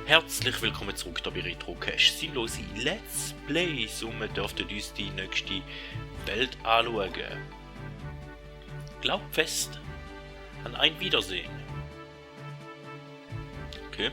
Herzlich willkommen zurück hier bei Retrocache. Sinnlose Let's Plays und wir dürften uns die nächste Welt anschauen. Glaubt fest an ein Wiedersehen. Okay.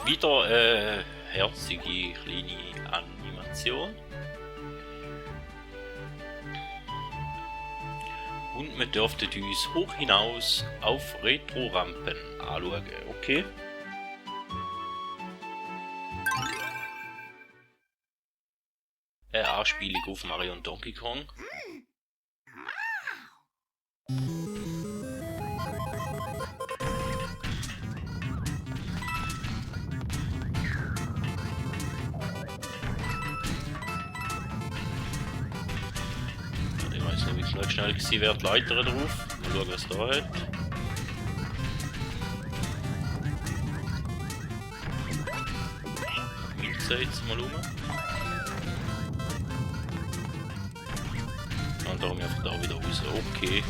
Wieder herzige kleine Animation. Und wir dürften uns hoch hinaus auf Retro-Rampen anschauen, okay? Eine Anspielung auf Mario und Donkey Kong. Ich weiß nicht, wie es schnell gewesen wäre, die Leiter drauf. Mal schauen, was da hat. Milze jetzt mal rum. Und darum einfach da wieder raus. Okay.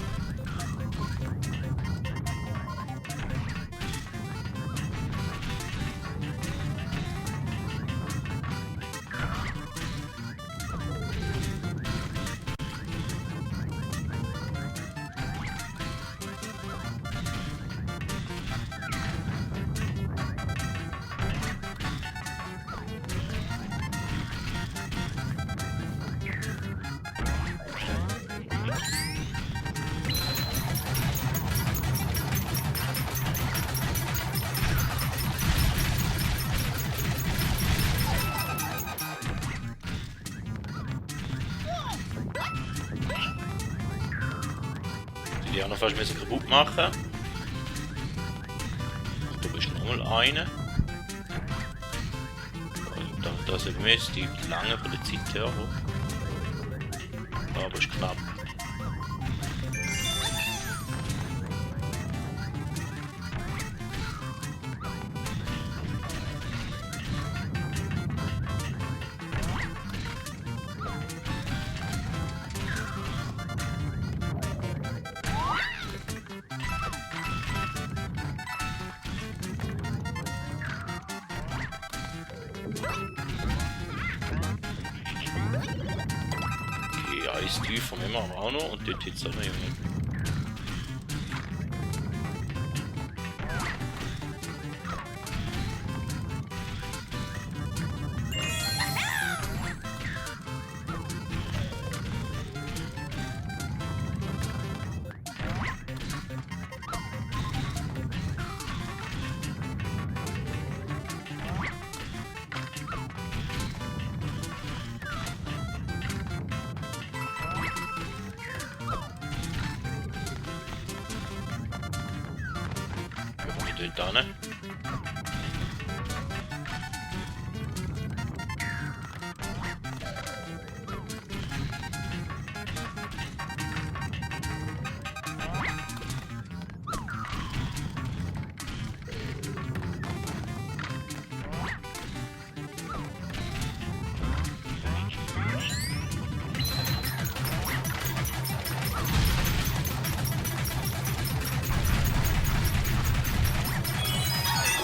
Die auch noch fast kaputt machen. Du bist nochmal eine. Das müsste lange von der Zeit her. Aber ist knapp. Eistiefer nehmen wir auch noch und dort jetzt auch noch jemand. Dort hin.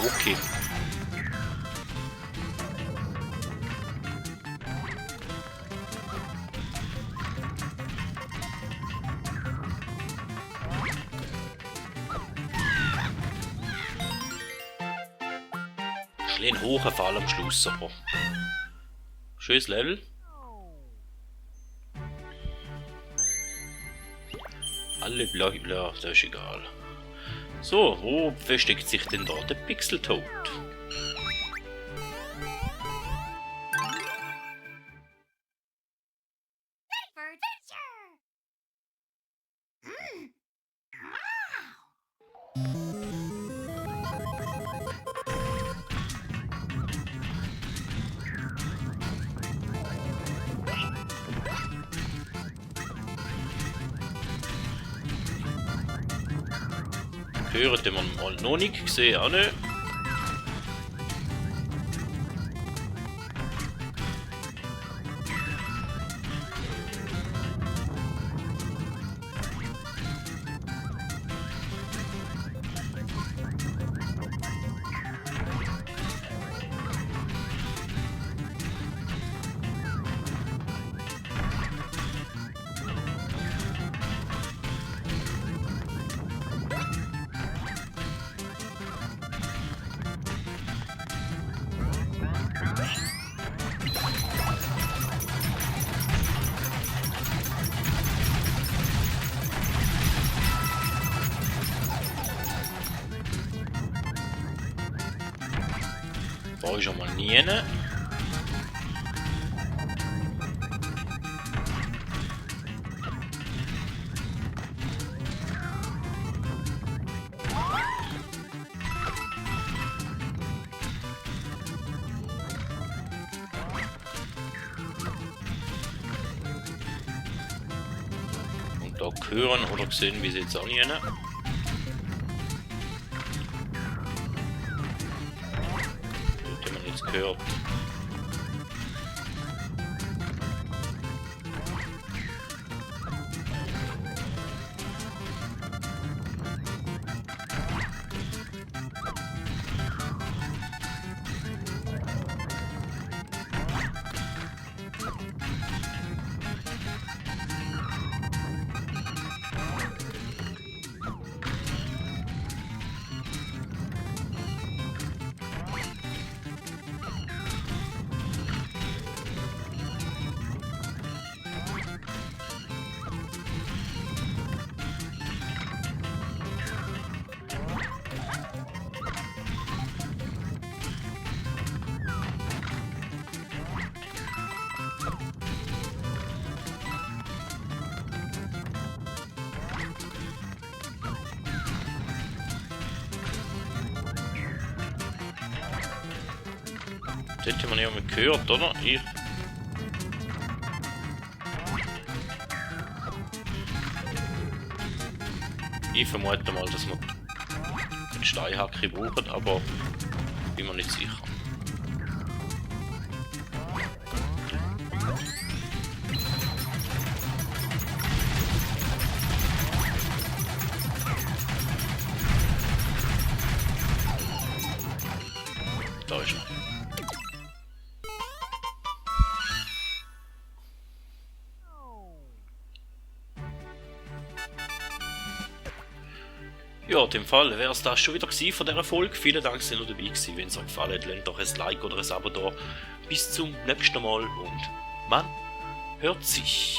Okay. Ein hoher Fall am Schluss, aber Schönes Level. Alle bla, das ist egal. So, wo versteckt sich denn da der Pixeltoad? Hören, den man mal noch nicht gesehen auch nicht. War ich schon mal nie. Und da hören oder gesehen, wie sie jetzt auch nie. Gehört. Das hätte man ja mal gehört, oder? Ich vermute mal, dass man einen Steinhacke braucht, aber bin mir nicht sicher. Da ist er. Ja, in dem Fall wäre es das schon wieder von dieser Folge. Vielen Dank, dass ihr noch dabei gewesen. Wenn es euch gefallen hat, lasst doch ein Like oder ein Abo da. Bis zum nächsten Mal und man hört sich.